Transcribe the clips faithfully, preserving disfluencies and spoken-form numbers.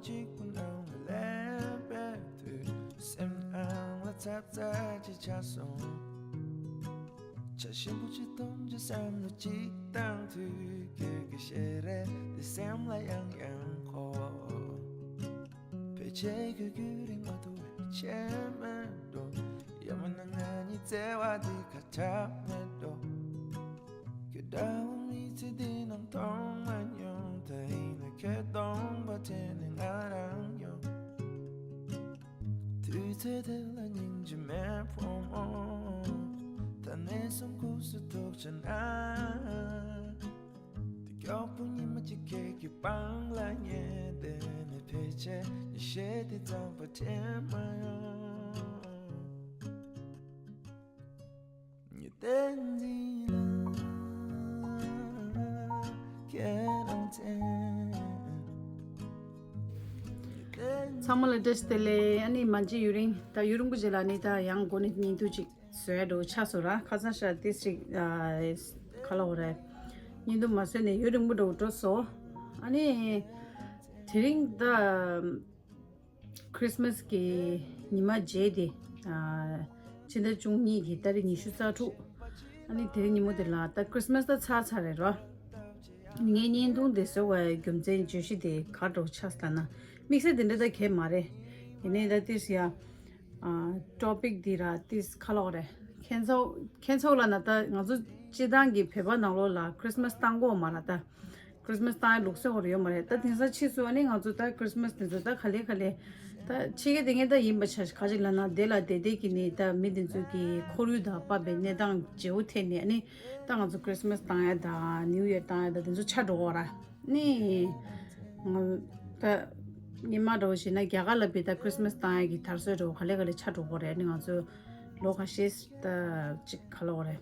གཅིག་པུ་ནང་ལ་སླེབས་པའི་དུས། སེམས་ནང་ལ་ཚ་ཚ་ཅིག་ཆགས་སོང་། ཆ་ཞིམ་པོ་ཅིག་འཐུང་བྱེད་བསམ་བློ་ཅིག་བཏང་དུས། ཁྱོད་ཀྱི་ཞལ་རས་དེ་སེམས་ལ་ཡང་ཡང་འཁོར། ཕལ་ཆེར་ཁྱོད་རྒྱུན་རིང་མ་ཐུབ་པའི་ཆད་མེད་འགྲོ། ཡང་མིན་ན་ང་གཉིས་བརྩེ་བ་འདི་ཁ་ཆག་མེད་འགྲོ། ཁྱོད་འདྲ་བོ་མི་ཚེ་འདི་ནང་མཐོང་མ་མྱོང་། ད་ཡིན་ན་ཁྱོད་གདོང་པ་དྲན་ནས་ང་རང་ཡོང་། དུས་ཚོད་དེ་ལ་སྙིང་རྗེ་མེད་ཕོ་མོ། ད་ནས་བཟུང་ཁུག་སུ་ཐུག་བྱ་ན། དེ་མགྱོགས་པོ་ཉི་མ་གཅིག་ཁྱེད་ཀྱི་པང་ལ་ཉལ་བསྡད་ནས། ཕལ་ཆེར་ཉི་ཤེལ་དེ་རྩམ་པ་དྲན་མ་ཡོང་། ཉི་ཟླ་འདི་ལ་ཁྱེད་རང་མཚན། ཚང་མ་ལ་བཀྲ་ཤིས་བདེ་ལེགས། ཨ་ནི་མ་མཇལ་ཡུན་རིང་། ད་ཡུན་རིང་པོ་རྗེས་ལ་ནི་ད་ཡང་སྒོ་ནས་བརྙན་ཐུང་ཅིག་བཟོ་ཡ་འགྲོ་ཆགས་སོང་ར། ཁ་སང་ཤར་ཏིས་ཅིག་ཨ་ག་ལབ་དགོས་རེད། བརྙན་ཐུང་མ་བཟོས་ནས་ཡུན་རིང་པོ་འགྲོ་འགྲོ་སོང་། ཨ་ནི་དེ་རིང་ད་ཁྲིས་མས་གི་ཉི་མ་རྗེས་དེ། ཨ་ཕྱི་ཟླ་བཅུ་གཉིས་ཀྱི་ཏ་རིག་ཉི་ཤུ་རྩ་དྲུག་ཨ་ནི་དེ་རིང་ཉིན་མོ་དེ་ལ་ད་ཁྲིས་མས་ད་ཚར་ཚར་རེད་རོ། ངས་བརྙན་ཐུང་དེ་བཟོ་བའི་རྒྱུ་མཚན་བརྗོད་གཞི་དེ་ག་འདྲ་ཆགས་ལབ་ན། དམིགས་བསལ་དེ་འདྲ་ད་གས་མ་རེད། ཡིན་ནའི་ད་ཏིས་ཡ། ཨ་ཊོ་པིག་འདི་ར་ཏིས་ག་ལབ་དགོས་རེད། ཁྱེད་ཚོ་ཁྱེད་ཚོ་ལབ་ན་ད་ང་ཚོ་སྤྱིར་བཏང་གི་བོད་པ་ནང་ལོགས་ལ་ཁྲིས་མས་བཏང་གོ་མ་ར་ད། ཁྲིས་མས་བཏང་ཡ་ལུགས་སྲོལ་ཡོད་མ་རེད། ད་དེང་སང་ཕྱིས་སུ་ཨ་ནི་ང་ཚོ་ད་ཁྲིས་མས་དེ་ཚོ་ད་ག་ལེ་ག་ལེ། ད་ཕྱི་རྒྱལ་དེ་ངས་ད་ཡིན་པ་ཆ་ཞིག་ག་ཅིག་ལབ་ན་དེ་ལ་བསྡད་བསྡད་ཀྱི་ནི་ད་མི་དེ་ཚོ་གི་ཁོར་ཡུག་དང་བབས་པའི་གནས་སྟངས་བརྗེ་བོ་ཐེབས་ནས་ཨ་ནི་ད་ང་ཚོ་ཁྲིས་མས་བཏང་ཡ་དང་ནིའུ་ཡར་བཏང་ཡ་དང་དེ་ཚོ་ཆགས་འགྲོ་གི་ཡོད་ར། ནི། ང་ད་སྔོན་མ་འདྲ་བོ་བྱས་ན་རྒྱ་གར་ལ་བི་ད་ཁྲིས་མས་བཏང་ཡ་གི་དར་སྲོལ་འདྲ་བོ་ག་ལེ་ག་ལེ་ཆགས་འགྲོ་གི་ཡོད་རེད། ཨ་ནི་ང་ཚོ་ལོ་ཁ་ཤས་ད་ཅིག་ག་ལབ་དགོས་རེད།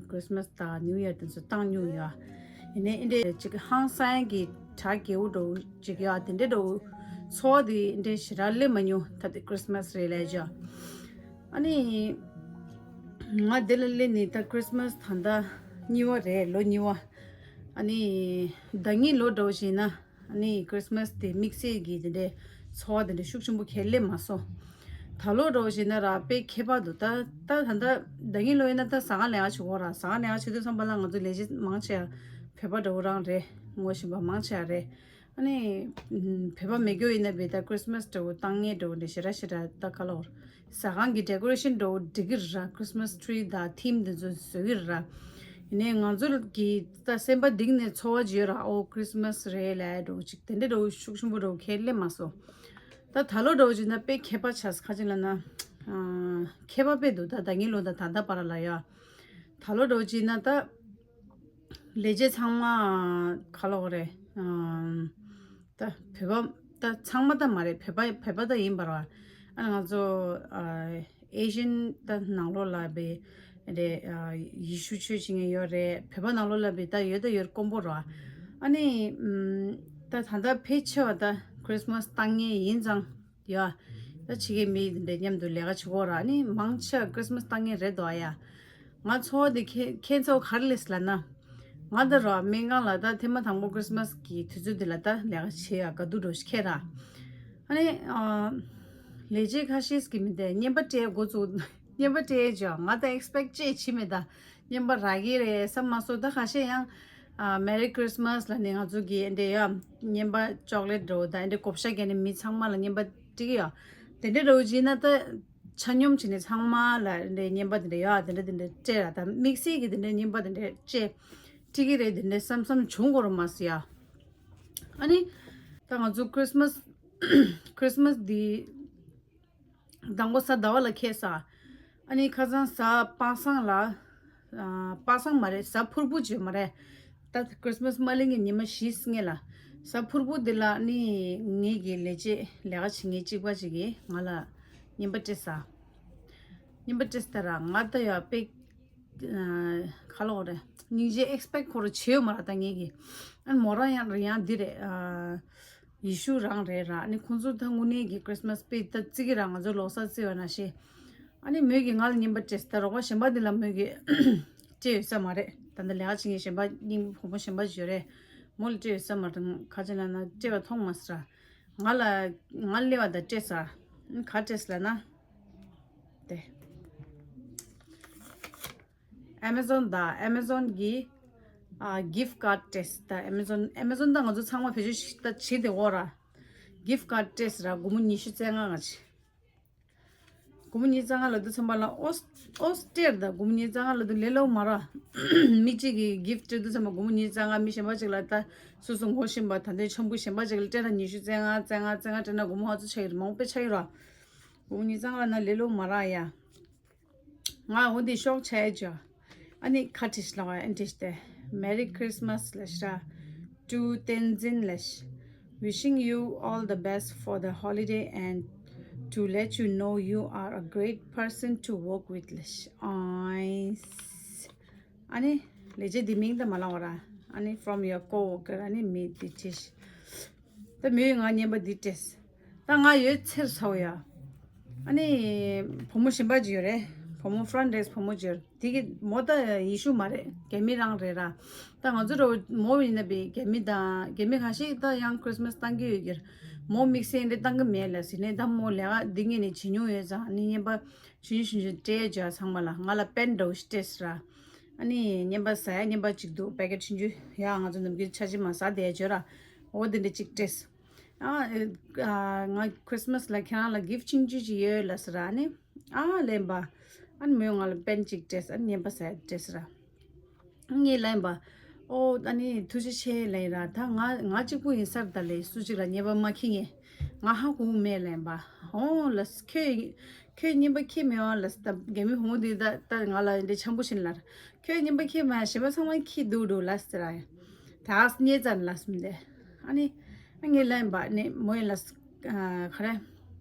ཁྲིས་མས་དང་ནིའུ་ཡར་དེ་ཚོ་བཏང་མྱོང་ཡོད། ཡིན་ནའི་འདི་འདྲའི་ཅིག་ཧང་སང་གི་གྲ་རྒྱས་པོ་འདྲ་བོ་ཅིག་ཡོད་དེ་འདྲའི་འདྲ་བོ་ཚོར་བ་དེ་འདི་འདྲའི་ཞེ་དྲག་སླེབས་མ་མྱོང་། ད་དེ་ཁྲིས་མས་རེད་ལབ་བྱས། ཨ་ནི་ང་འདི་ལ་སླེབས་ནས་ད་ཁྲིས་མས་ད་ལྟ་གཉིས་པ་རེད། ལོ་གཉིས་པ། ཨ་ནི་ཟླ་ཉིན་ལོ་འདྲ་བོ་བྱས་ན། ཨ་ནི་ཁྲིས་མས་དེ་དམིགས་བསལ་གྱི་དེ་འདྲའི་ཚོར་བ་དེ་འདྲ་ཤུགས་ཆེན་པོ་གང་ཡང་སླེབས་མ་སོང་། ད་ལོ་འདྲ་བོ་བྱས་ན་ར་དཔེ་ཁྱད་པར་འདུག་ད་ད་ད་ལྟ་ཟླ་ཉིན་ལོ་ཡིན་ན་ད་ཟ་ཁང་ལས་ཀ་བྱེད་དགོས་ར། ཟ་ཁང་ལས་ཀ་བྱེད་དུས་ཙམ་པ་ལ་ང་ཚོ་ལས་བྱེད་མང་ཆེ་བ་བོད་པ་འདྲ་བོ་རང་རེད། ངོ་ཤེས་པ་མང་ཆེ་བ་རེད། ཨ་ནི་བོད་པ་མེད་རྒྱུ་ཡིན་ན་བི་ད་ཁྲིས་མས་འདྲ་བོ་བཏང་མཁན་འདྲ་བོ་འདྲ་ཞེ་དྲག་ཞེ་དྲག་ད་ག་ལབ་དགོས་རེད། ཟ་ཁང་གི་ཌེ་ཀོ་རེ་ཤན་འདྲ་བོ་སྒྲིག་གི་ར། ཁྲིས་མས་ཊི་རི་དང་ཐིམ་དེ་ཚོ་བཟོ་གི་ར། ཡིན་ནའི་ང་ཚོ་གི་ད་སེམས་པ་གཏིང་ནས་ཚོར་བ་ཅིག་ཡོད་ར། ཨོ་ཁྲིས་མས་རེད་ལབ་འདྲ་བོ་ཅིག་དེ་འདྲ་འདྲ་བོ་ཤུགས་ཆེན་པོ་འདྲ་བོ་གང་ཡང་སླེབས་མ་སོང་། ད་ད་ལོ་འདྲ་བོ་ཅིག་ན་དཔེ་ཁྱད་པར་ཆགས་སོང་། ག་ཅིག་ལབ་ན། ཨ་ཁྱད་པར་དཔེ་འདུག་ད་ཟླ་ཉིན་ལོ་དང་ད་ལྟ་བར་ལ་ཡ། ད་ལོ་འདྲ་བོ་ཅིག་ན་ད། ལས་བྱེད་ཚང་མ་ག་ལབ་དགོས་རེད། ཨམ། ད་བོད་པ་ད་ཚང་མ་ད་མ་རེད། བོད་པ་བོད་པ་ད་ཡིན་པ་རེད་བ། ཨ་ང་ཚོ་ཨ་ཨེ་ཤན་ད་ནང་ལོགས་ལ་བི་རེད། ཨ་ཡེ་ཤུ་ཆོས་བྱེད་མཁན་ཡོད་རེད། བོད་པ་ནང་ལོགས་ལ་བི་ད་ཡོད་ད་ཡོད་དཀོན་པོ་རེད་བ། ཨ་ནི་ཨམ། ད་ད་ལྟ་ཕལ་ཆེ་བ་ད་ཁྲིས་མས་བཏང་མཁན་ཡིན་ཙང་། ཡ། ད་ཕྱི་རྒྱལ་མི་འདི་མཉམ་དུ་ལས་ཀ་བྱེད་ཀྱི་ཡོད་ར། ཨ་ནི་མང་ཆེ་བ་ཁྲིས་མས་བཏང་མཁན་རེད་འདུག་ཨ་ཡ། ང་ཚོ་འདི་ཁྱེད་ཁྱེད་ཚོ་ག་རེ་ལབ་སོང་ལབ་ན། ང་ད་ར་སྨན་ཁང་ལ་ད་ཐེངས་མ་དང་པོ་ཁྲིས་མས་ཀྱི་དུས་ཚོད་འདི་ལ་ད་ལས་ཀ་བྱེད་ཡ་དགའ་སྡུག་འདྲ་བོ་ཞིག་ཁྱེད་ར། ཨ་ནི་ཨ། ལས་བྱེད་ཁ་ཤས་ཀྱིས་མི་འདི་རྔན་པ་སྤྲད་འགོ་བཙུགས། རྔན་པ་སྤྲད་ཅོ། ང་ད་ཨེག་སི་པེག་ཊི་ཅིག་བྱས་མེད་ད། རྔན་པ་རག་གི་རེད་བསམ་མ་སོང་། ད་ཁ་ཤས་ཡང་ཨ་མེ་རི་ཁྲིས་མས་ལབ་ནས་ང་ཚོ་གི་འདི་འདྲ་ཡ་རྔན་པ་ཅོག་ལེ་ཊི་འདྲ་བོ་ད་འདི་འདྲ་བགོ་བཤའ་བརྒྱབ་ནས་མི་ཚང་མ་ལ་རྔན་པ་སྤྲད་ཀྱི་ཡོད། དེ་འདྲ་འདྲ་བོ་བྱས་ན་ད་ཆ་སྙོམས་བྱས་ནས་ཚང་མ་ལ་འདི་འདྲ་རྔན་པ་དེ་འདྲ་ཡོད། དེ་འདྲ་དེ་འདྲ་སྤྲད་ར། ད་དམིགས་བསལ་གྱི་དེ་འདྲ་རྔན་པ་དེ་འདྲ་སྤྲད་སྤྲད་ཀྱི་རེད་དེ་འདྲ་བསམ་བསམ་བྱུང་གོ་ར་མ་སོང་ཡ། ཨ་ནི་ད་ང་ཚོ་ཁྲིས་མས་ཁྲིས་མས་འདི། དང་པོ་གཟའ་ཟླ་བ་ལ་ཁེལ་ས། ཨ་ནི་ཁ་སང་གཟའ་པ་སངས་ལ། ཨ་པ་སངས་མ་རེད། གཟའ་ཕུར་བུ་བརྗོད་མ་རེད། ད་ཁྲིས་མས་མ་གླེང་གི་ཉི་མ་བཞི་སྔོན་ལ། གཟའ་ཕུར་བུ་འདི་ལ་ནི་ངེད་ཀྱི་ལས་བྱེད་ལས་ཀ་བྱེད་མཁན་གཅིག་པ་ཅིག་གིས་ང་ལ་རྔན་པ་སྤྲད་ས། རྔན་པ་སྤྲད་ས་ད་ར་ང་ད་ཡ་དཔེ། ཨ་ག་ལབ་དགོས་རེད། སྙིང་རྗེ་ཨེག་སི་པེག་ཊི་ཁོ་རང་བྱས་ཡོད་མ་རེད་ད་ངེད་ཀྱིས། ཨ་ནི་མོ་རང་ཡང་ཡང་འདི་རེད། ཨ་ཡེ་ཤུ་རང་རེད་ར། ཨ་ནི་ཁོང་ཚོ་ད་དངོས་གནས་ཀྱི་ཁྲིས་མས་དཔེ་ད་བརྩི་གི་ར། ང་ཚོ་ལོ་གསར་བརྩི་བ་ནང་བཞིན། ཨ་ནི་མོས་ཀྱིས་ང་ལ་རྔན་པ་སྤྲད་ས་ད། རོགས་པ་གཞན་པ་འདི་ལ་མོས་ཀྱིས་སྤྲད་ཡོད་ས་མ་རེད། ད་ལྟ་ལས་ཀ་བྱེད་མཁན་གཞན་པ་སྙིང་བོ་མོ་གཞན་པ་ཅིག་ཡོད་རེད། མོ་ལ་སྤྲད་ཡོད་ས་མ་རེད། ག་ཅི་ལབ་ན་སྤྲད་པ་མཐོང་མ་སོང་ར། ང་ལ་ང་སླེབས་པ་དང་སྤྲད་ས། ག་སྤྲད་ལབ་ན། དེ། Amazon་དང་Amazon་གི་ཨ་gift card་སྤྲད་ད། Amazon Amazon་དང་ང་ཚོ་ཚང་མ་བེད་སྤྱོད་ད་བྱེད་དེ་འོ་ར། Gift card་སྤྲད་ར། སྒོར་མོ་ཉི་ཤུ་རྩ་ལྔ་ང་ཆེ། སྒོར་མོ་ཉི་ཤུ་རྩ་ལྔ་ལབ་དུས་ཙམ་པ་ལ་ཨོ་ཨོ་སྤྲད་ད། སྒོར་མོ་ཉི་ཤུ་རྩ་ལྔ་ལབ་དུས་ལས་སླ་པོ་མ་ར། མི་གཅིག་གིས་gift་སྤྲད་དུས་ཙམ་པ་སྒོར་མོ་ཉི་ཤུ་རྩ་ལྔ། མི་གཞན་པ་གཅིག་ལ་ད་སོ་སོ་ངོ་ཤེས་པ་ད་ལྟའི་འཆམ་པོ་གཞན་པ་གཅིག་ལ་སྤྲད་ན་ཉི་ཤུ་རྩ་ལྔ་རྩ་ལྔ་རྩ་ལྔ་སྤྲད་ན་སྒོར་མོ་ཧ་ཚོ་ཆགས་ཀྱི་རེད། མང་པོ་ཆགས་ཀྱི་ར། སྒོར་མོ་ཉི་ཤུ་རྩ་ལྔ་ན་ལས་སླ་པོ་མ་ར་ཡ། ང་འོ་འདི་ཤོག་ཆ་ཡ་ཅོ། ཨ་ནི་ཁ་ཁྲིད་ལ་བ་ཨན་ཏིས་ཏེ། Merry Christmas ལ་ཤ། To Tenzin ལ་ཤ། Wishing you all the best for the holiday and to let you know you are a great person to work with ལ་ཤ། ཨའི། ཨ་ནི་ལས་བྱེད་འདི་མིང་དང་མ་ལང་བ་ར། ཨ་ནི་from your coworker ཨ་ནི་མི་འདི་ཁྲིད། ད་མོས་ང་བརྙན་པ་འདི་སྤྲད། ད་ང་ཡོད་ཚེར་ཚའོ་ཡ། ཨ་ནི་བུ་མོ་གཞན་པ་ཅིག་ཡོད་རེད། བུ་མོ་front desk བུ་མོ་ཅིག་ཡོད་རེད། དེ་གི་མོ་ད་ཡི་ཤུ་མ་རེད། རྒྱ་མི་རང་རེད་ར། ད་ང་ཚོ་ར་མོ་ཡིན་ན་པའི་རྒྱ་མི་དང་རྒྱ་མི་ཁ་ཤས་ད་ཡང་Christmas་བཏང་གི་ཡོད་ཀྱི་རེད། མོ་དམིགས་བསལ་འདི་བཏང་གི་མེད་ལ་ཟེར་ནས། ད་མོ་ལས་ཀ་འདི་ངས་ནས་བྱེད་མྱོང་ཡོད་ཙང་། ཨ་ནི་བརྙན་པ་ཆུང་ཆུང་ཆུང་ཆུང་སྤྲད་ཡ་ཅོ་ཚང་མ་ལ། ང་ལ་པེན་འདྲ་བོ་ཞིག་སྤྲད་ཟེར་ར། ཨ་ནི་བརྙན་པ་ཟ་ཡ་བརྙན་པ་ཅིག་འདུག་པེ་ཀེཊ་ཆུང་ཆུང་ཡ། ང་ཚོ་ནམ་རྒྱུན་ཆ་ཅི་མ་ཟ་བསྡད་ཡ་ཅོ་ར། འོ་འདི་འདྲ་ཅིག་སྤྲད། ཨ་ཨ་ང་Christmas་ལ་ཁྱེད་རང་ལ་gift་ཆུང་ཆུང་ཅིག་ཡོད་ལ་ཟེར་ར། ཨ་ནི་ཨ་ལེན་པ། ཨ་ནི་མོས་ང་ལ་པེན་ཅིག་སྤྲད། ཨ་ནི་བརྙན་པ་ཟ་ཡ་སྤྲད་ཟེར་ར། ངས་ལན་པ། ཨོ་ཨ་ནི་ཐུགས་རྗེ་ཆེ་ལན་ར། ད་ང་ང་གཅིག་པུ་ཡིན་སར་ད་ལས་སུ་གཅིག་ལ་བརྙན་པ་མ་ཁྱེར་ངས། ང་ཧ་གོ་མེད་ལན་པ། ཨོ་ལ་ཁྱོད་ཁྱོད་བརྙན་པ་ཁྱེར་མེད་པ་ལ་ད་རྒྱ་མི་ཧོང་དེ་ད་ད་ང་ལ་འདི་འཆམ་པོ་བྱིན་ལར། ཁྱོད་བརྙན་པ་ཁྱེར་མ་གཞན་པ་ཚང་མ་ཁྱེར་འདུག་འགྲོ་ལ་ཟེར་ར། ད་ཨ་སྙེ་ཙན་ལ་སུམ་དེ། ཨ་ནི་ཨ་ངས་ལན་པ་ནི་མོ་ཡིན་ལ། ཨ་ག་རེ།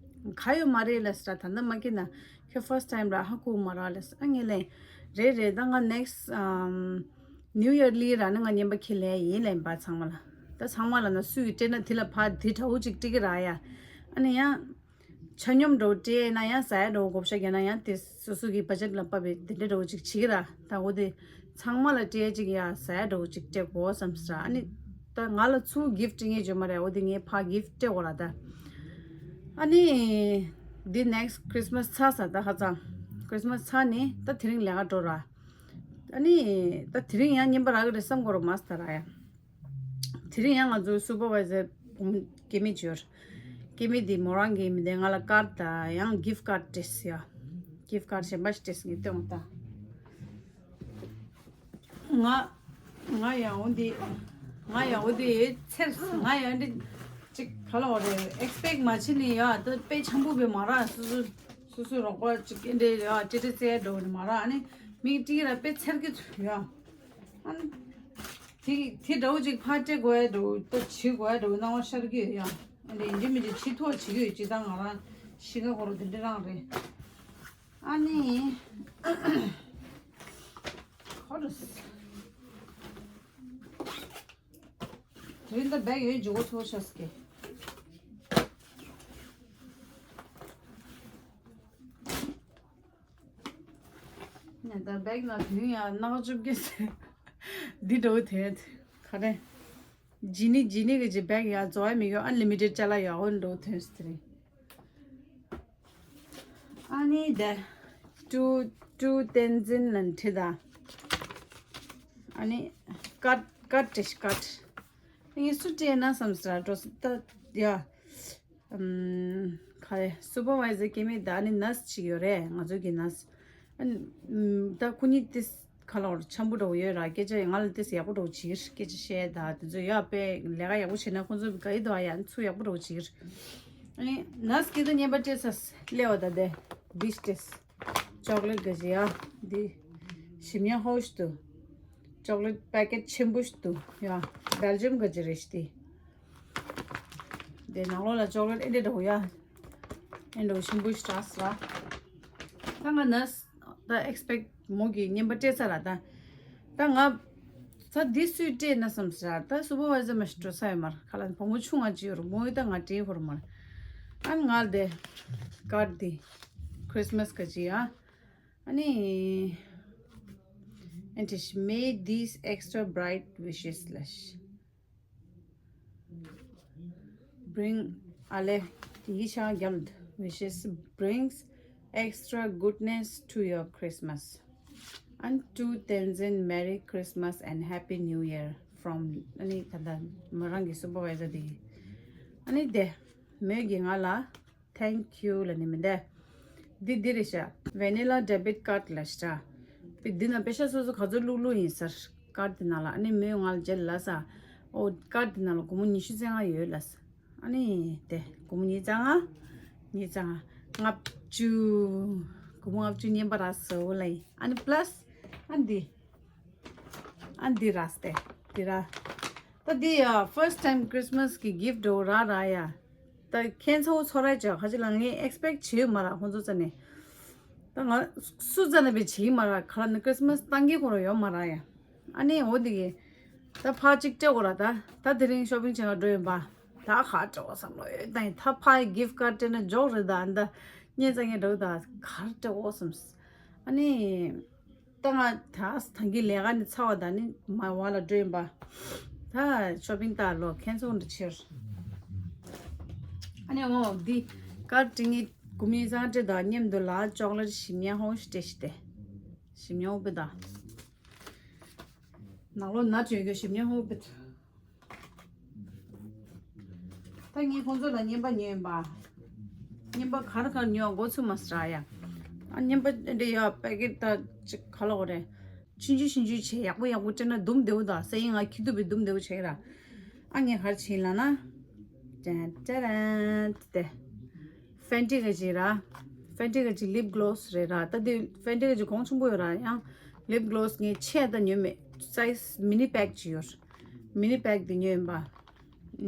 ག་ཡོད་མ་རེད་ལ་ཟེར། ད་ལྟ་མ་སྐྱེས་ན་ཁྱོད་first time་ར་ཧ་གོ་མ་ར་ལ་ཟེར། ཨ་ངས་ལན། རེད་རེད། ད་ང་next ཨམ་New Year་ལི་ར་ནི་ང་བརྙན་པ་ཁྱེར་ལེ་ཡིན་ལན་པ་ཚང་མ་ལ། ད་ཚང་མ་ལ་ན་སུ་ཡི་སྤྲད་ན་དེ་ལ་ཕ་དེ་འདྲ་བོ་ཅིག་སྤྲད་ཀྱི་ར་ཡ། ཨ་ནི་ཡང་ཆ་སྙོམས་འདྲ་བོ་སྤྲད་ན་ཡང་ཟ་ཡ་འདྲ་བོ་བགོ་བཤའ་རྒྱག་ན་ཡང་དེ་སོ་སོ་གི་budget་ལ་བབས་པའི་དེ་འདྲ་འདྲ་བོ་ཅིག་བྱེད་ཀྱི་ར། ད་འོ་དེ། ཚང་མ་ལ་སྤྲད་ཅིག་ཡ་ཟ་ཡ་འདྲ་བོ་ཅིག་སྤྲད་དགོས་བསམ་ས། ཨ་ནི་ད་ང་ལ་ཚུར་gift་ངས་བརྗོད་མ་རེད། འོ་དེ་ངས་ཕར་gift་སྤྲད་དགོས་ར་ད། ཨ་ནི་འདི་next Christmas་ཚར་ས། ད་ཧ་ཙང་Christmas་ཚར་ནི་ད་དེ་རིང་ལས་ཀ་འགྲོ་ར། ཨ་ནི་ད་དེ་རིང་ཡང་བརྙན་པ་རག་གི་རེད་བསམ་གོ་རོ་མ་སྟ་ར་ཡ། དེ་རིང་ཡང་ང་ཚོའི་supervisor་སྐྱེ་མི་འབྱོར། སྐྱེ་མི་འདི་མོ་རང་གི་མི་འདི་ང་ལ་card་དང་ཡང་gift card་སྤྲད་ཡ། gift card་གཞན་པ་ཞིག་སྤྲད་ངས་སྟོན་ད། ང་ང་ཡང་འོ་འདི་ང་ཡང་འོ་འདི་ཚེར་ང་ཡང་འདི་ཅིག་ག་ལ་འོ་རེད་expect་མ་བྱེད་ནི་ཡ། ད་དཔེ་ཆམ་པོ་བས་མ་ར། སོ་སོ་སོ་སོ་རོགས་པ་ཅིག་འདི་ཡ་ཅི་ཏི་ཙེ་འགྲོ་ནི་མ་ར། ཨ་ནི་མིག་ཏི་ར་དཔེ་ཚེར་གི་ཚུ་ཡ། ཨ་ནི་དེ་དེ་འདྲ་བོ་ཅིག་ཕར་སྤྲད་དགོས་ཡ་འགྲོ། ད་བྱེད་དགོས་ཡ་འགྲོ་སྣང་བ་ཤར་གི་ཡོད་ཡ། ཨ་ནི་ཡིན་གཅིག་མིན་གཅིག་བྱེད་ཐུབ་བྱེད་གི་ཡོད། ཅི་ད་ང་རང་ཤི་ཁ་ཁོ་ར་དེ་འདྲ་རང་རེད། ཨ་ནི། ཁོ་རུ། དེ་རིང་ད་བེག་ཡོད་འཇུག་གོ་ཚོ་ཤ་སྐེ། ནས་ད་བེག་ན་དུང་ཡང་ནག་ཅུབ་ཀྱི་ཟེར། འདི་འགྲོ་དེ་ག་རེ། ཇི་ནི་ཇི་ནི་གི་ཇི་བེག་ཡ་ཛོ་ཡ་མི་གོ་unlimited་ཅ་ལག་ཡ་འོ་འགྲོ་དོན་སི་ཏི་རི། ཨ་ནི་དེ་two two Tenzin་ལན་ཁྲི་ད། ཨ་ནི་ཀཊ་ཀཊ་ཏིཤ་ཀཊ། ངས་སུ་སྤྲད་ན་བསམ་སྲ་འགྲོ་ད་ཡ། ཨམ། ག་རེ་supervisor་སྐྱེ་མེད་ད་ཨ་ནི་nurse་ཅིག་ཡོད་རེད་ང་ཚོ་གི་nurse། ཨ་ནི་ཨམ། ད་ཁོ་གཉིས་ཏིས་ཁ་ལོར་འཆམ་པོ་འདྲ་བོ་ཡོད་ར། སྐད་ཆ་ཡང་ང་ལ་ཏིས་ཡག་པོ་འདྲ་བོ་བྱེད་ཀྱི་རེད། སྐད་ཆ་བཤད་ད་དེ་ཚོ་ཡ་དཔེ་ལས་ཀ་ཡག་པོ་བྱེད་ན་ཁོང་ཚོ་ག་ཡི་དོ་ཡ་ཚུ་ཡག་པོ་འདྲ་བོ་བྱེད་ཀྱི་རེད། ཨ་ནི་nurse་སྐད་ཆ་བརྙན་པ་སྤྲད་ས་སླེབས་པ་ད་དེ་འདི་སྤྲད། chocolate་ག་ཅི་ཡ། འདི་ཞིམ་ཉམས་ཧོ་ཞིག་འདུག chocolate་packet་ཆེན་པོ་ཞིག་འདུག་ཡ། Belgium་ག་ཅི་རེད་ཤི་དེ། དེ་ནང་ལོགས་ལ་chocolate་ཨེ་འདྲ་འདྲ་བོ་ཡ། ཨེ་འདྲ་བོ་ཞིམ་པོ་ཞིག་རག་སོང་། ད་ང་nurse་ད་expect་མོ་གི་བརྙན་པ་སྤྲད་ཚར་ར་ད། ད་ང་ད་འདི་སུས་སྤྲད་ན་བསམ་ཟེར་ར། ད་supervisor་མ་ཞིག་འགྲོ་ས་ཡོད་མ་རེད། ཁ་ལ་བུ་མོ་ཆུང་ང་ཅིག་ཡོད་རེད། མོ་ཡི་ད་ང་སྤྲད་ཧོར་མ་རེད། ཨ་ང་དེ་card་དེ་Christmas་ག་ཅི་ཡ། ཨ་ནི། And she made these extra bright wishes ལ་ཤི། Bring ཨ་ལེ། དེའི་ཤ་རྒྱབ། Wishes brings extra goodness to your Christmas and to Tenzin, Merry Christmas and Happy New Year from ཨ་ནི་ད་ལྟ་མོ་རང་གི་སུ་པར་ཝའི་ཟར་དེ་ཡིན། ཨ་ནི་དེ་མོས་ཀྱིས་ང་ལ་Thank you ལབ་ནི་མིན་ཏེ། འདི་འདི་རེད་ཤག Vanilla debit card ལབ་ཤག་འདི་ནང་པེ་ཤ་སོ་སོ་ག་ཚོད་བླུགས་བླུགས་ཡིན་ཟེར། ཀར་དེ་ནང་ལ། ཨ་ནི་མོས་ང་ལ་རྗེས་ལ་ལབ་ས། ཨོ་ཀར་དེ་ནང་ལ་སྒོར་མོ་ཉི་ཤུ་རྩ་ལྔ་ཡོད་ལབ་ས། ཨ་ནི་དེ་སྒོར་མོ་ཉིས་རྩ་ལྔ། ཉིས་རྩ་ལྔ། ལྔ་བཅུ། སྒོར་མོ་ལྔ་བཅུ་རྔན་པ་རག་སོང་ལབ་ཡིན། ཨ་ནི་པ་ལ་སི་ཨ་ནི་འདི། ཨ་འདི་རག་སྟེ། འདི་རག་ད་འདི་ཡ་first time Christmas གི་gift འདྲ་བོ་རག་རག་ཡ། ད་ཁྱེད་ཚོ་ཚོ་ར་ཅག་ཁ་ཅིག་ལ་ངས་expect བྱེད་ཡོད་མ་རག་ཁོང་ཚོ་རྩ་ནས། ད་ང་སུ་རྩ་ནས་བྱེད་ཀྱི་མ་རག་ག་ལ་ནི་Christmas བཏང་གི་ཁོ་ར་ཡོད་མ་རག་ཡ། ཨ་ནི་འོ་འདི་གི། ད་ཕར་ཅིག་སྤྲད་དགོས་ར་ད། ད་དེ་རིང་shopping བྱེད་ག་འགྲོ་ཡིན་པ། ད་ག་སྤྲད་དགོས་བསམ་བློ་ཡོད་ད་ཡིན། ད་ཕར་gift card སྤྲད་ན་འཇོག་རེད་ད། ད་ཉེ་ཚ་ངས་འགྲོ་ད་ག་སྤྲད་དགོས་བསམ། ཨ་ནི། ད་ང་ད་ད་གིན་ལས་ཀ་ནས་ཚར་བ་ད་ནི་མ་བ་ལ་འགྲོ་ཡིན་པ། ད་shopping ད་ལོ་ཁྱེད་ཚོ་འདྲ་ཕྱིར། ཨ་ནི་འོ་འདི་ཀར་ཊི་ངའི་གུ་མི་བཟང་སྤྲད་དང་མཉམ་དུ་ལ་ཅོག་ལེ་ཊི་ཞིམ་ཉམས་ཧོ་ཞིག་སྤྲད་ཤི་སྟེ། ཞིམ་ཉམས་ཧོ་པེ་ད། ནང་ལོ་ན་བྱོས་རྒྱུ་ཞིམ་ཉམས་ཧོ་པེ་ད། ད་ངས་ཁོང་ཚོ་ལ་རྔན་པ་ཉོས་ཡིན་པ། རྔན་པ་ག་རེ་ག་རེ་ཉོས་འགོ་ཚུགས་མ་སྲ་ཡ། ཨ་རྔན་པ་འདི་ཡ་པེ་ཀེ་ཊི་ད་ཅིག་ག་ལ་འོ་རེད། ཆུང་ཆུང་ཆུང་ཆུང་བྱས་ཡག་པོ་ཡག་པོ་སྤྲད་ན་དུམ་བདེ་བོ་དང་ས་ཡིན་ང་ཁྱི་དུ་བི་དུམ་བདེ་བོ་བྱས་ར། ཨ་ངས་ག་རེ་བྱས་ལ་ན། ཏན་ཏན་ཏན་ཏེ། Fenty ག་ཅིག་ར། Fenty ག་ཅིག་lip gloss རེད་ར། ད་དེ་Fenty ག་ཅིག་གོང་ཆེན་པོ་ཡོད་ར། ཡང་lip gloss ངས་ཆེ་ད་ཉོས་མེད། size mini pack ཅིག་ཡོད། mini pack དེ་ཉོས་ཡིན་པ།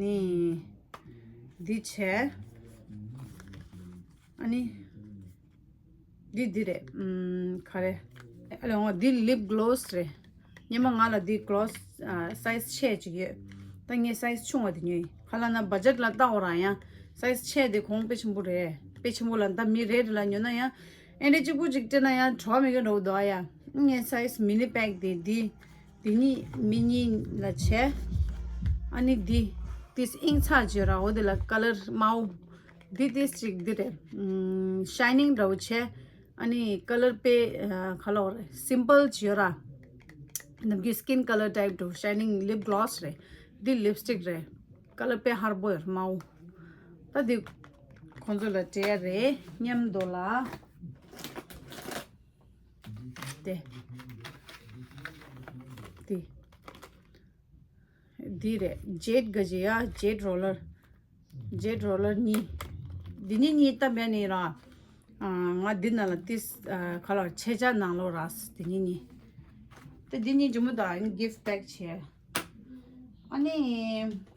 ནི། འདི་བྱས། ཨ་ནི། འདི་འདི་རེད། ཨམ། ག་རེ། ཨ་ལས་འོ་འདི་lip gloss རེད། སྔོན་མ་ང་ལ་འདི་gloss ཨ་size ཆེ་ཅིག་ཡོད། ད་ངས་size ཆུང་བ་དེ་ཉོས་ཡིན། ག་ལ་ན་budget ལ་བལྟ་འོ་ར་ཡང་size ཆེ་དེ་གོང་དཔེ་ཆེན་པོ་རེད། དཔེ་ཆེན་པོ་ལ་ད་མི་རེ་རེ་ལ་ཉོ་ན་ཡང་ཨེ་འདྲ་གཅིག་པུ་ཅིག་སྤྲད་ན་ཡང་གྲོགས་མི་གི་འགྲོ་འདུག་ཨ་ཡ། ངས་size mini pack དེ་འདི། འདི་གཉིས་མི་གཉིས་ལ་བྱས། ཨ་ནི་འདི། འདི་ཨིན་ཚ་བརྗོད་ར་འོ་དེ་ལ་color དམར་པོ། འདི་ཏིས་ཅིག་འདི་རེད། ཨམ། shining འདྲ་བོ་བྱས། ཨ་ནི་color དཔེ་ཨ་ག་ལ་འོ་རེད། simple བརྗོད་ར། ནམ་རྒྱུན་skin color type འདྲ་བོ་shining lip gloss རེད། འདི་lipstick རེད། color དཔེ་ཧར་པོ་ཡོད་དམར་པོ། ད་འདི་ཁོང་ཚོ་ལ་སྤྲད་ཡ་རེད་མཉམ་དུ་ལ། དེ། དེ། འདི་རེད། Jade ག་ཅིག་ཡ། Jade roller། Jade roller གཉིས། འདི་གཉིས་གཉིས་ལྟ་བས་ནི་ར། ཨ། ང་འདི་ནང་ལ་ཏིས་ཨ་ག་ལ་ཆེ་ཆ་ནང་ལོགས་ར། འདི་གཉིས་གཉིས། ད་འདི་གཉིས་ཇི་མོ་ད་gift pack བྱས། ཨ་ནི།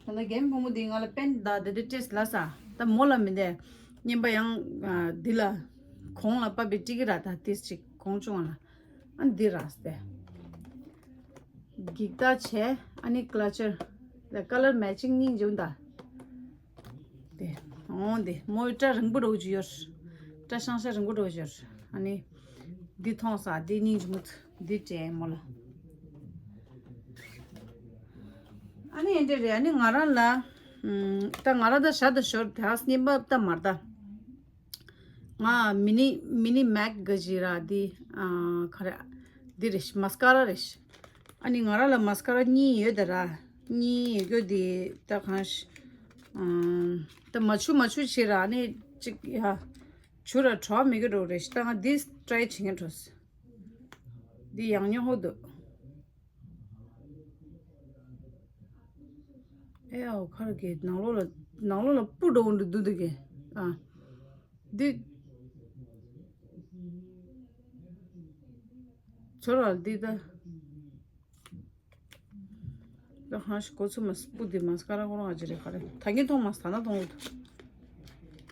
ད་ལྟ་རྒན་བུ་མོ་འདི་ང་ལ་པེན་ད་འདི་འདྲ་སྤྲད་ལ་ས། ད་མོ་ལ་མི་འདས། རྔན་པ་ཡང་ཨ་འདི་ལ། གོང་ལ་པ་པི་ཏི་གི་ར་ད་ཏིས་ཅིག་གོང་ཆུང་ལ། ཨ་འདི་ར་སྟེ། འགྱིག་ཐག་བྱས། ཨ་ནི་clutcher། ད་color matching གཉིས་འཇུག་ད། དེ། འོང་དེ་མོའི་སྐྲ་རིང་པོ་འགྲོ་གི་ཡོད། སྐྲ་ཤང་ཤ་རིང་པོ་འགྲོ་གི་ཡོད། ཨ་ནི། འདི་མཐོང་ས་འདི་གཉིས་འཇུག་འདི་སྤྲད་མོ་ལ། ཨ་ནི་ཨེ་འདྲ་རེད། ཨ་ནི་ང་རང་ལ། ཨམ། ད་ང་རང་ད་ཞག་ད་ཞོར་དེ་ཧ་སྙིམ་པ་ད་མར་ད། ང་མི་ནི་མི་ནི་མེག་ག་ཅིག་ར་འདི། ཨ། ག་རེ། འདི་རེད། མ་སི་ཀ་ར་རེད། ཨ་ནི་ང་རང་ལ་མ་སི་ཀ་ར་གཉིས་ཡོད་ད་ར། གཉིས་ཡོད་རྒྱུ་འདི་ད་གང་ཞིག་ཨ། ད་མ་བྱུ་མ་བྱུ་བྱེད་ར། ཨ་ནི་ཅིག་ཡ། བྱུ་ར་གྲོགས་མི་གི་འགྲོ་རེད། ད་ང་འདི་ཊ་རའི་བྱེད་མཁན་འགྲོ། འདི་ཡང་ཉོ་ཧོ་འདུག་ཨེ་ཨོ་ཁར་གི་ནང་ལོགས་ལ་ནང་ལོགས་ལ་སྤུ་འགྲོ་འདུག་འདུག་གི་ཨ། འདི། ཚོར་བ་འདི་ད། ད་ཧང་ཞིག་གོ་ཚུལ་མ་སྤུ་འདི་མ་སི་ཀ་ར་ཁོ་རང་ཨ་ཅི་རེད་ག་རེ། ད་གིན་མཐོང་མ་ད་ན་མཐོང་གི་འདུག་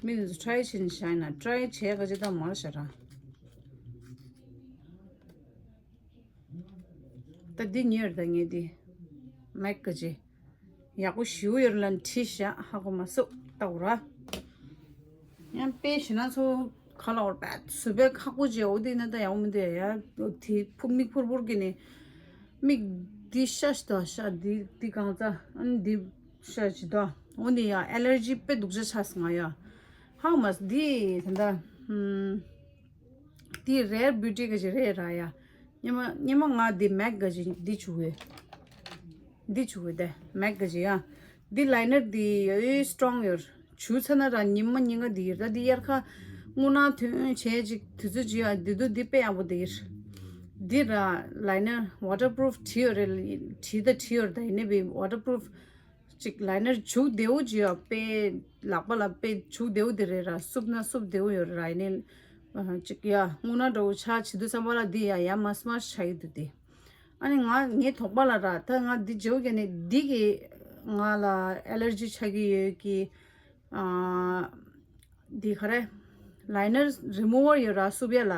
མི་འདི་ཚོ་ཊ་རའི་བྱེད་ནི་ཤ་ཡིན་ན་ཊ་རའི་བྱས་ག་ཅི་ད་མར་ཤ་ར། ད་འདི་ཉོས་རེད་ད་ངས་འདི། མེག་ག་ཅི། ཡག་པོ་ཞེ་པོ་ཡོད་ལ་བྲིས་ཤག་ཧ་གོ་མ་སོང་ལྟ་འོ་ར། ཡང་དཔེ་ཞེ་ན་ཚོ་ག་ལ་འོར་བས་སུ་བས་ཁག་པོ་བྱས་འོ་དེ་ན་ད་ཡག་མི་འདུག་ཡ། དེ་ཕུ་མིག་ཕུར་ཕུར་གི་ནི། མིག་འདི་ཤ་ཞིག་དང་ཤ་འདི་འདི་གང་ཙ་ཨ་ནི་འདི་ཤ་ཞིག་དང་ འོ་འདི་ཡ་ཨེ་ལར་ཇི་དཔེ་སྡུག་ཅག་ཆགས་སོང་ང་ཡ། ཧ་མ་འདི་ད་ལྟ་ཧུམ། འདི་རེར་བིའུ་ཊི་གི་ཅིག་རེད་ར་ཡ། སྔོན་མ་སྔོན་མ་ང་འདི་མེག་གི་ཅིག་འདི་བྱུག་ཡོད། འདི་བྱུག་ཡོད་དེ་མེག་གི་ཅིག་ཡ། འདི་ལའི་ནར་འདི་ཡོད་སི་ཊོང་ཡོད། བྱུག་ཚར་ན་ར་ཉི་མ་ཉིན་ག་འདི་ཡོད་ད་འདི་དབྱར་ཁ་རྔུལ་ནག་ཐོན་བྱས་ཅིག་དུས་ཚོད་ཅིག་ཡ་འདི་དུས་འདི་དཔེ་ཡག་པོ་འདི་ཡོད། འདི་ར་ལའི་ནར་ཝ་ཊར་པུ་རུབ་བྲིས་ཡོད་རེད། བྲིས་ད་བྲིས་ཡོད་རེད་ད་ཡིན་ནའི་བི་ཝ་ཊར་པུ་རུབ་ཅིག་ལའི་ནར་བྱུག་བདེ་བོ་ཅིག་ཡོད་དཔེ་ལག་པ་ལ་དཔེ་བྱུག་བདེ་བོ་འདི་རེད་ར་བསུབ་ན་བསུབ་བདེ་བོ་ཡོད་རེད་ར་ཡིན་ནའི་ཅིག་ཡ་རྔུལ་ནག་འདྲ་བོ་ཆགས་བྱེད་དུས་ཙམ་པ་ལ་འདི་ཡ་ཡ་མ་སི་མ་སི་ཆགས་ཀྱི་འདུག་སྟེ། ཨ་ནི་ང་ངའི་དོགས་པ་ལ་ར་ད་ང་འདི་བརྗེ་བོ་ག་ནས་འདི་གི་ང་ལ་ཨེ་ལར་ཇི་ཆགས་ཀྱི་ཡོད་ཀི། ཨ། འདི་ག་རེ། ལའི་ནར་རི་མུ་ཝར་ཡོད་ར་བསུབ་ཡ་ལ།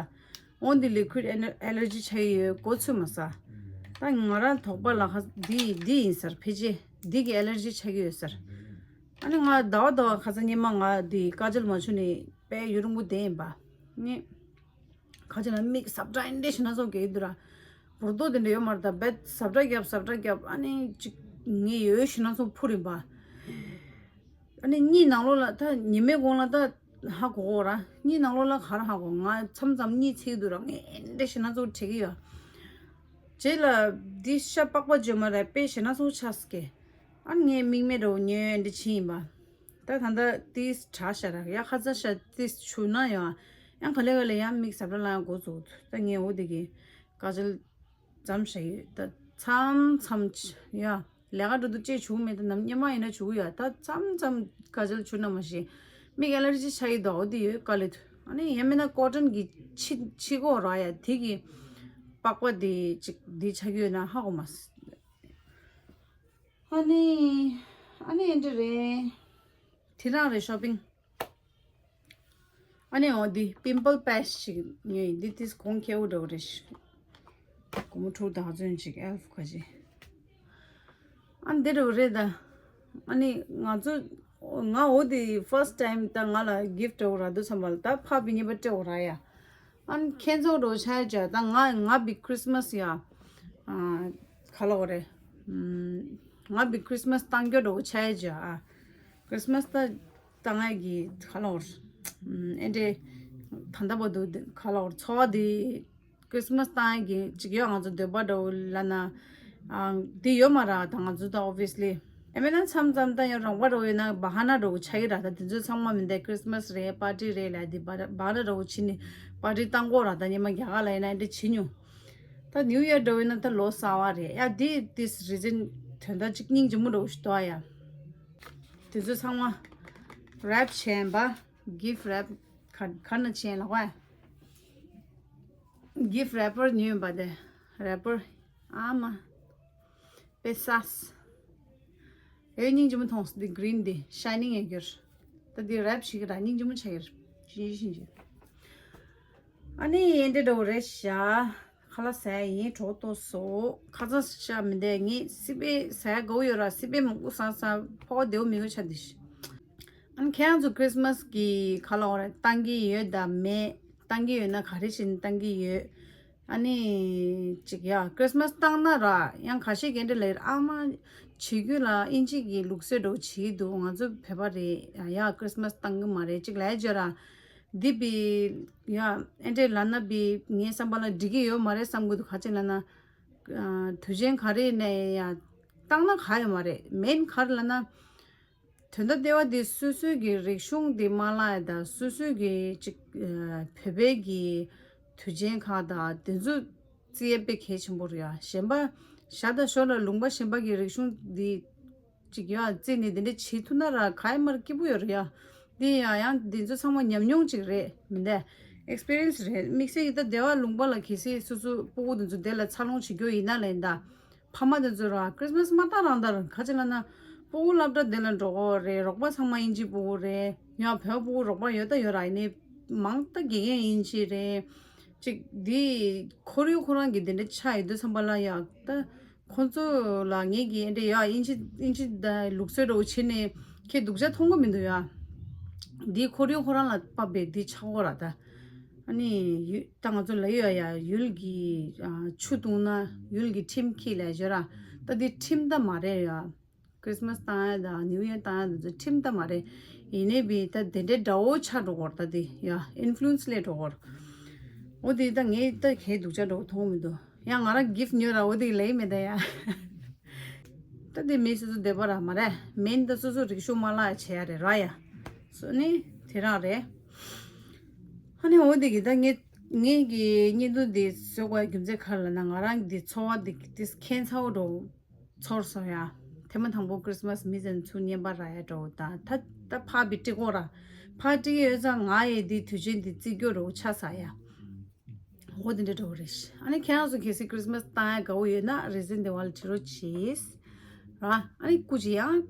འོ་འདི་ལི་ཀུའིཌ་ཨེ་ལར་ཇི་ཆགས་ཀྱི་ཡོད་གོ་ཚོད་མ་ས། ད་ང་རང་དོགས་པ་ལ་ཁ་འདི་འདི་ཡིན་ཟེར་ཕལ་ཆེར་འདི་གི་ཨེ་ལར་ཇི་ཆགས་ཀྱི་ཡོད་ཟེར། ཨ་ནི་ང་ཟླ་བ་ཟླ་བ་ཁ་སང་ཉི་མ་ང་འདི་ཀ་ཇལ་མ་བྱུགས་ནས་དཔེ་ཡུན་རིང་པོ་བསྡད་ཡིན་པ། ནི། ཁ་ཅིག་ལ་མིག་ཟབ་དྲགས་འདྲ་ཞེ་ན་སོགས་གས་འདུག་ར། བོར་དོ་དེ་འདྲ་ཡོད་མ་རེད་ད་བེད་ཟབ་དྲགས་རྒྱབ་ཟབ་དྲགས་རྒྱབ་ཨ་ནི་ཅིག་ངས་ཡོད་ཞེ་ན་སོགས་འཕུར་ཡིན་པ། ཨ་ནི་གཉིད་ནང་ལོགས་ལ་ད་ཉི་མའི་གུང་ལ་ད་ཧ་གོ་གོ་ར་གཉིད་ནང་ལོགས་ལ་ག་ར་ཧ་གོ་ང་མཚམས་མཚམས་གཉིད་ཚིག་འདུག་ར་ངས་འདྲ་ཞེ་ན་སོགས་དྲན་གི་ཡོད། རྗེས་ལ་འདི་ཤ་པགས་པ་བརྗོད་མ་རེད་དཔེ་ཞེ་ན་སོགས་ཆགས་སྐད། ཨ་ནི་ངས་མིག་མེད་འདྲ་བོ་ཉོས་འདི་ཕྱིན་ཡིན་པ། ད་ད་ལྟ་ཏིས་དྲག་ཤ་ར་ཡ་ཁ་ཚ་ཤ་ཏིས་ཆུ་ན་ཡང་ཡང་ག་ལེ་ག་ལེ་ཡང་མིག་ཟབ་ར་ལ་ཡང་འགོ་ཚུགས་ད་ངས་འོ་དེ་གི་ཀ་ཇལ་ཙམ་བྱ་ཡོད་ད་མཚམས་མཚམས་ཡ་ལས་ཀ་འགྲོ་དུས་ཅེས་བྱུག་མེད་ད་ནམ་སྙེ་མ་ཡིན་ན་བྱུག་ཡ་ད་མཚམས་མཚམས་ཀ་ཇལ་ཆུ་ན་མ་ཤེས་མིག་ཨེ་ལར་ཇི་ཆ་ཡི་ད་འོ་དེ་ཡོད་ཀ་ལེ་དུ་ཨ་ནི་ཡང་མིན་ན་ཀོ་ཊོན་གི་ཕྱི་ཕྱི་གོ་ར་ཡ་དེ་གི་པགས་པ་དེ་ཅིག་དེ་ཆ་གི་ཡོད་ན་ཧ་གོ་མ་སྲིད། ཨ་ནི། ཨ་ནི་ཨེ་འདྲ་རེད། དེ་རང་རེད་ཤོ་པིང་། ཨ་ནི་འོ་འདི་པིམ་པལ་པེ་ཆི་ཞིག་ཉོས་ཡིན་འདི་ཏིས་གོང་ཁེ་བོ་འདྲ་བོ་རེད་ཤག་སྒོར་མོ་དྲུག་དང་ཚོན་ཅིག་ཨེལ་ཕ་ཁ་ཅིག་ཨ་འདི་འདྲ་བོ་རེད་ད། ཨ་ནི་ང་ཚོ་ང་འོ་འདི་ཕར་སི་ཊི་ཊའིམ་ད་ང་ལ་གིཕ་ཊི་འདྲ་བོ་རག་འདུག་བསམ་པ་ལ་ད་ཕ་བི་ཉེ་པ་སྤྲད་འོ་ར་ཡ། ཨ་ནི་ཁྱེད་ཚོ་འགྲོ་ཆ་ཡ་ཇ་ད་ང་ང་བི་ཁྲི་སི་མ་སི་ཡ། ཨ། ག་ལ་འོ་རེད། ཨམ། ང་བི་ཁྲི་སི་མ་སི་བཏང་རྒྱུ་འགྲོ་ཆ་ཡ་ཇ་ཨ། ཁྲི་སི་མ་སི་ད་བཏང་ཡ་གི་ག་ལ་འོ་རེད། ཨམ། ཨེ་འདྲེ། ད་ལྟ་བར་དུ་ག་ལ་འོ་རེད་ཚོ་བ་དེ་ཁྲི་སི་མ་སི་བཏང་ཡ་གི་ཅིག་ཡོད་ང་ཚོ་འདོད་པ་འགྲོ་ལ་ན། ཨ། དེ་ཡོད་མ་ར་ད་ང་ཚོ་ད་ཨོ་བི་ཡ་སི་ལི། ཨ་མེད་ན་མཚམས་མཚམས་ད་ཡང་རོགས་པ་འདྲ་བོ་ཡོད་ན་བ་ཧ་ན་འདྲ་བོ་ཆགས་ཀྱི་ར་ད་དེ་ཚོ་ཚང་མ་མི་འདའ་ཁྲི་སི་མ་སི་རེད་པར་ཊི་རེད་ལབ་དེ་བ་བ་ཧ་ན་འདྲ་བོ་བྱིན་ནས་པར་ཊི་བཏང་གོ་ར་ད་ཉི་མ་རྒྱ་གར་ལ་ཡིན་ན་འདི་བྱིན་མྱོང་། ད་ནིའུ་ཡར་འདྲ་བོ་ཡིན་ན་ད་ལོ་གསར་བ་རེད་ཡ་དེ་དེ་རི་ཛན་དོན་དག་གཅིག་སྙིང་རྗེ་མོ་འདྲ་བོ་ཞིག་འདུག་ཨ་ཡ། དེ་ཚོ་ཚང་མ་རེབ་བྱས་པ་གིཕ་རེབ་ག་ག་ན་བྱས་ལ་བ། གིཕ་རེ་པར་ཉོས་པ་དེ་རེ་པར་ཨ་མ། པེ་སཱས། ཨེ་སྙིང་རྗེ་མོ་མཐོང་སོང་འདི་གི་རིན་འདི་ཤའི་ནིང་ཡོད་རྒྱུར། ད་འདི་རེབ་ཞིག་ར་སྙིང་རྗེ་མོ་ཆགས་ཡོད། ཤིན་ཅི་ཤིན་ཅི། ཨ་ནི་ཨེ་འདྲེ་འདྲ་བོ་རེད་ཤག་ཁ་ལག་ཟ་ཡ་ཡིན་གྲོགས་ཏོ་སོ། ཁ་ཚ་ཤ་མི་འདས་ངས་སི་པན་ཟ་ཡ་དགའ་བོ་ཡོད་ར་སི་པན་མང་པོ་ཟ་ཟ་ཕོ་བ་བདེ་བོ་མི་དགོས་ཆ་འདི་ཤི། ཨ་ནི་ཁྱེད་རང་ཚོ་ཁྲི་སི་མ་སི་གི་ཁ་ལག་འོ་ར་བཏང་གི་ཡོད་དམ་མེད། བཏང་གི་ཡོད་ན་ག་རེ་བྱས་ནས་བཏང་གི་ཡོད། ཨ་ནི། ཅིག་ཡ་ཁྲི་སི་མ་སི་བཏང་ན་ར་ཡང་ཁ་ཤས་ཀྱིས་འདི་ལ་ཨ་མ། བྱེད་རྒྱུ་ལ་ཨིན་ཇི་གི་ལུགས་སྲོལ་འདྲ་བོ་བྱེད་ཀྱི་འདུག་ང་ཚོ་བོད་པ་རེད་ཡ་ཁྲི་སི་མ་སི་བཏང་གི་མ་རེད་ཅིག་ལས་བརྗོད་ར། འདི་བི་ཡ་ཨེ་འདྲེ་ལབ་ན་བི་ངའི་བསམ་པ་ལ་འགྲིག་གི་ཡོད་མ་རེད་བསམ་གི་འདུག་ག་ཅི་ལབ་ན། དུས་ཆེན་ག་རེ་ནས་ཡ། བཏང་ན་ག་ཡོད་མ་རེད་མེན་ག་རེ་ལབ་ན། དོན་དག་ལྟེ་བ་འདི་སོ་སོའི་གི་རིག་གཞུང་འདི་མ་བརླག་ཡ་དང་སོ་སོའི་གི་ཅིག་བོད་པའི་གི་དུས་ཆེན་ཁག་དང་དེ་ཚོ་བརྩི་ཡ་དཔེ་གལ་ཆེན་པོ་རེད་ཡ། གཞན་པ་ཞར་དང་ཞོར་ལ་ལུང་པ་གཞན་པ་གི་རིག་གཞུང་འདི་ཅིག་ཡ་བརྩིས་ནས་དེ་འདྲ་བྱེད་ཐུབ་ན་ར་ག་ཡ་མར་སྐྱིད་པོ་ཡོད་རེད་ཡ། འདི་ཡ་ཡང་འདི་ཚོ་ཚང་མ་ཉམས་མྱོང་ཅིག་རེད་མི་འདས། ཨེག་སི་པི་རི་ཡན་སི་རེད་དམིགས་བསལ་གྱི་ད་སྡེ་བ་ལུང་པ་ལ་གལ་སྲིད་སོ་སོ་སྤུ་གུ་དེ་ཚོ་དེ་ལ་འཚར་ལོངས་བྱེད་རྒྱུ་ཡིན་ན་ལ་ཡིན་ད། ཕ་མ་དེ་ཚོ་ར་ཁྲི་སི་མ་སི་མ་བཏང་རང་དར་ག་ཅི་ལ་ན། སྤུ་གུ་སློབ་གྲྭ་དེ་ལ་འགྲོ་གོ་རེད་རོགས་པ་ཚང་མ་ཨིན་ཇི་སྤུ་གུ་རེད་ཡང་བོད་སྤུ་གུ་རོགས་པ་ཡོད་ད་ཡོད་ར་ཡིན་ནི། མང་ད་དགེ་རྒན་ཨིན་ཇི་རེད། ཅིག་འདི་ཁོར་ཡུག་ཁོ་རང་གི་དེ་འདྲ་ཆགས་ཡོད་དུས་ཙམ་པ་ལ་ཡ་ད་ཁོ་ཚོ་ལ་ངེད་ཀྱི་ཨེ་འདྲ་ཡ་ཨིན་ཇི་ཨིན་ཇི་ད་ལུགས་སྲོལ་འདྲ་བོ་བྱེད་ནས་ཁྱེད་སྡུག་ཅག་མཐོང་གི་མི་འདུག་ཡ། འདི་ཁོར་ཡུག་ཁོ་རང་ལ་དཔག་པའི་འདི་ཆགས་གོ་ར་ད། ཨ་ནི་ཡུལ་ད་ང་ཚོ་ལ་ཡོད་ཡ་ཡུལ་གྱི་ཨ་ཆུ་བཏུང་ན་ཡུལ་གྱི་ཁྲིམས་འཁྱེར་ལས་བརྗོད་ར་ད་འདི་ཁྲིམས་ད་མ་རེད་ཡ། Christmas བཏང་ཡ་དང་New Year བཏང་ཡ་དང་ཚོ་ཁྲིམས་ལྟ་མ་རེད། ཡིན་ནའི་བི་ད་དེ་འདྲའི་འདྲ་བོ་ཆགས་འགྲོ་གོ་ར། ད་དེ་ཡ་influence སླེབས་འགྲོ་གོ་ར། འོ་དེ་ད་ངས་ད་གའི་སྡུག་ཅག་འདྲ་བོ་མཐོང་མི་འདུག་ཡང་ང་རང་gift ཉོས་ར་འོ་དེ་ལེ་མེད་ད་ཡ། ད་དེ་མི་སོ་སོ་འདོད་པ་ར་མ་རེད། མིན་ད་སོ་སོ་རིག་ཤོ་མ་ལག་བྱེད་ཡ་རེད་ར་ཡ། སོ་ནི་དེ་རང་རེད། ཧ་ནི་འོ་དེ་གི་ད་ངས་ངས་ཀྱི་བརྙན་ཐུང་འདི་བཟོ་དགོས་རྒྱུ་མཚན་ག་རེ་ལབ་ན། ང་རང་འདི་ཚོར་བ་འདི་འདི་ཁྱད་མཚར་པོ་འདྲ་བོ་ཚོར་སོང་ཡ། ཐེངས་མ་དང་པོ་Christmas མི་ཚན་ཚུར་བརྙན་པར་རག་ཡ་འདྲ་བོ་དང་། ད་ད་ཕར་བི་ཀྲི་ཀོ་ར་ཕར་ཀྲི་ཀི་ཡོད་ཙང་ང་ཡི་འདི་དུས་ཆེན་འདི་བརྩི་རྒྱུ་འདྲ་བོ་ཆགས་ཚར་ཡ། འོ་དེ་འདྲ་འདྲ་བོ་རེད་ཤག་ཨ་ནི་ཁྱེད་རང་ཚོ་གལ་སྲིད་Christmas བཏང་ཡ་དགའ་བོ་ཡོད་ན་རེ་ཟིན་དེ་བ་ལ་བྲིས་རོགས་གྱིས། ར། ཨ་ནི་སྐུ་མཁྱེན་ཡང་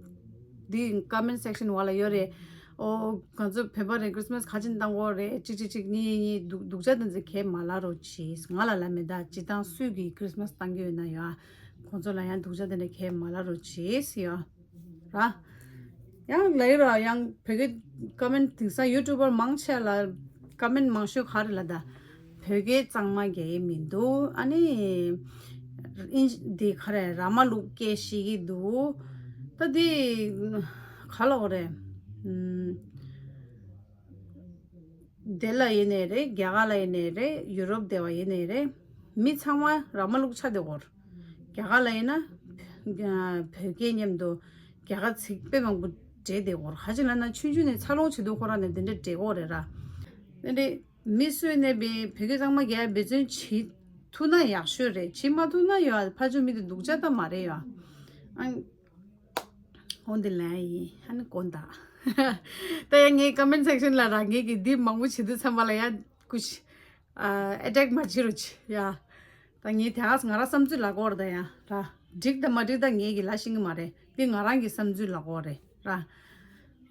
འདི་comment section བ་ལ་ཡོད་རེད། ཨོ་ང་ཚོ་བོད་པ་རེད། Christmas ག་ཅིག་བཏང་དགོས་རེད། གཅིག་གཅིག་གཅིག་གཉིས་གཉིས་སྡུག་སྡུག་ཅག་དེ་ཚོ་གས་མ་ལབ་རོགས་གྱིས། ང་ལ་ལབ་མེད་ད། སྤྱིར་བཏང་སུས་ཀྱིས་Christmas བཏང་གི་ཡོད་ན་ཡོད། ཁོང་ཚོ་ལ་ཡང་སྡུག་ཅག་དེ་འདྲ་གས་མ་ལབ་རོགས་གྱིས་ཡོད། ར། ཡང་ལབ་ཡོད་ར། ཡང་བོད་སྐད་comment དེང་སང་YouTuber མང་ཆེ་ལ་comment མང་ཤོས་ག་རེ་ལབ་ད། བོད་སྐད་གཙང་མ་རྒྱག་གི་མི་འདུག་ཨ་ནི་ཨིན་འདི་ག་རེ་ར་མ་ལུག་སྐད་བཤད་ཀྱི་འདུག་ད་འདི་ག་ལབ་དགོས་རེད། ཨམ། དེ་ལ་ཡིན་ནའི་རེད། རྒྱ་གར་ལ་ཡིན་ནའི་རེད། ཡུ་རོབ་དེ་བ་ཡིན་ནའི་རེད། མི་ཚང་མ་ར་མ་ལུག་ཆགས་བསྡད་ཡོད་རེད། རྒྱ་གར་ལ་ཡིན་ན་བོད་སྐད་མཉམ་དུ་རྒྱ་གར་ཚིག་དཔེ་མང་པོ་འདྲེས་བསྡད་ཡོད་རེད། ག་ཅི་ལབ་ན་ཆུང་ཆུང་ནས་འཚར་ལོངས་བྱེད་དུས་ཁོ་རང་ནས་དེ་འདྲ་འདྲེས་ཡོད་རེད་ར། དེ་འདྲ་མི་སུ་ཡིན་ནའི་བོད་སྐད་གཙང་མ་རྒྱག་འབད་བརྩོན་བྱེད་ཐུབ་ན་ཡག་ཤོས་རེད། བྱེད་མ་ཐུབ་ན་ཡོད་ཕར་ཕྱོགས་མི་དེ་སྡུག་ཅག་ད་མ་རེད་ཡོད། ཨ། འོ་འདི་ལན་ཡིན། ཨ་ནི་དགོངས་དག་ད་ཡང་ངའི་comment section ལ་རང་ངེད་ཀྱི་འདི་མང་པོ་བྱེད་དུས་ཚང་མ་ལ་ཡང་ཀུ་ཤི་ཨ་attack མ་བྱེད་རོགས་གྱིས་ཡ། ད་ངས་དེ་ག་ང་རང་བསམ་ཚུལ་ལབ་དགོས་རེད་ད་ཡ་ར། འགྲིག་དང་མ་འགྲིག་ད་ངེད་ཀྱིས་ལབ་ཤེས་ཀྱི་མ་རེད། འདི་ང་རང་གི་བསམ་ཚུལ་ལབ་དགོས་རེད་ར།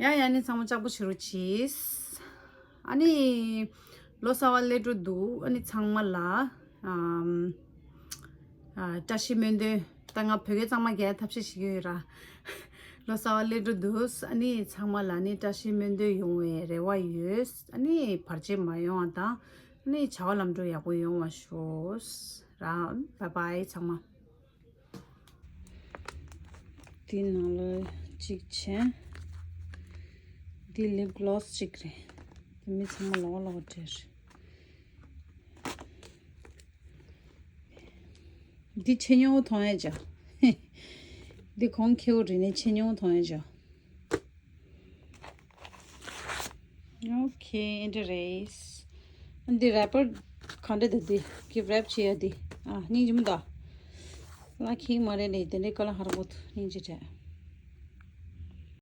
ཡ་ཡ་ནི་ཚང་མ་ལྕགས་པོ་བྱེད་རོགས་གྱིས། ཨ་ནི་ལོ་གསར་པ་སླེབས་འགྲོ་འདུག་ཨ་ནི་ཚང་མ་ལ་ཨམ། ཨ། བཀྲ་ཤིས་སྨོན་འདུན། ད་ང་བོད་སྐད་གཙང་མ་རྒྱག་ཐབས་ཤེས་བྱེད་ཀྱི་ཡོད་ར། ལོ་གསར་པ་སླེབས་འགྲོ་འདུག་ཨ་ནི་ཚང་མ་ལ་ནི་བཀྲ་ཤིས་སྨོན་འདུན་ཡོང་བའི་རེ་བ་ཡོད། ཨ་ནི་བར་ཆད་མ་ཡོང་བ་དང་། ཨ་ནི་བྱ་བ་ལམ་འགྲོ་ཡག་པོ་ཡོང་བ་ཤོག་ར། Bye bye ཚང་མ། འདི་ནང་ལོ་གཅིག་བྱས། འདི་lip gloss གཅིག་རེད། འདི་མི་ཚང་མ་ལོག་ལོག་སྤྲད་རེད། འདི་ཆེ་ཉུང་མཐོང་ཡ་ཅག་འདི་གོང་ཁེའུ་རི་ནས་ཆེ་ཉུང་མཐོང་ཡ་ཅག Okay འདི་རེད། འདི་wrapper ག་འདྲ་འདུག་འདི་gift wrap བྱེད་ཡ་འདི། ཨ་སྙིང་རྗེ་མོ་འདུག་ལ་ཁེག་མ་རེད་ལེ། དེ་འདྲའི་ཀ་ལ་ཧར་པོ་འདུག་སྙིང་རྗེ་རེད།